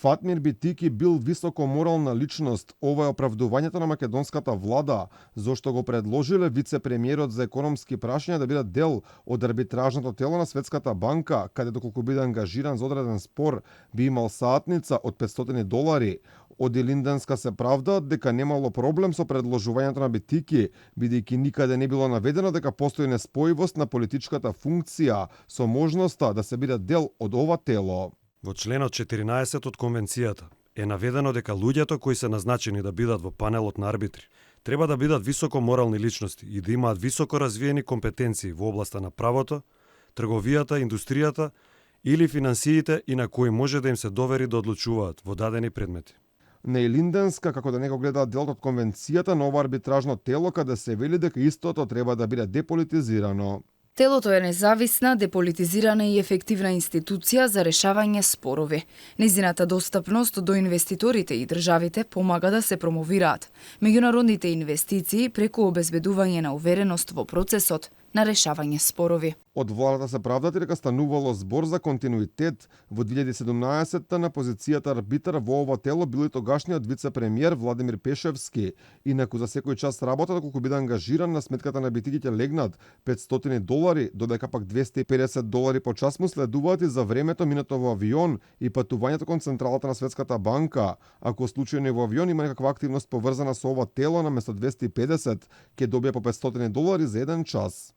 Фатмир Битики бил високо морална личност. Ова е оправдувањето на македонската влада, зошто го предложиле вице-премиерот за економски прашања да бидат дел од арбитражното тело на Светската банка, каде доколку биде ангажиран за одреден спор, би имал саатница од $500. Од Илинденска се правдаат дека немало проблем со предложувањето на Битики, бидејќи никаде не било наведено дека постои неспојивост на политичката функција со можноста да се биде дел од ова тело. Во членот 14 од Конвенцијата е наведено дека луѓето кои се назначени да бидат во панелот на арбитри треба да бидат високо морални личности и да имаат високо развиени компетенции во областа на правото, трговијата, индустријата или финансиите и на кои може да им се довери да одлучуваат во дадени предмети. На Илинденска, како да не го гледаат делот од Конвенцијата на ова арбитражно тело, каде се вели дека истото треба да биде деполитизирано. Телото е независна, деполитизирана и ефективна институција за решавање спорови. Незината достапност до инвеститорите и државите помага да се промовираат меѓународните инвестиции преку обезбедување на увереност во процесот на решавање спорови. Од владата се правдат дека станувало збор за континуитет. Во 2017 на позицијата арбитар во ова тело бил и тогашниот вице-премиер Владимир Пешевски. Инаку за секој час работа доколку биде ангажиран на сметката на Битики ќе легнат $500, додека пак $250 по час му следуваат и за времето минато во авион и патувањето кон централата на Светската банка. Ако случајно во авион има некаква активност поврзана со ова тело, наместо 250 ќе добие по $500 за еден час.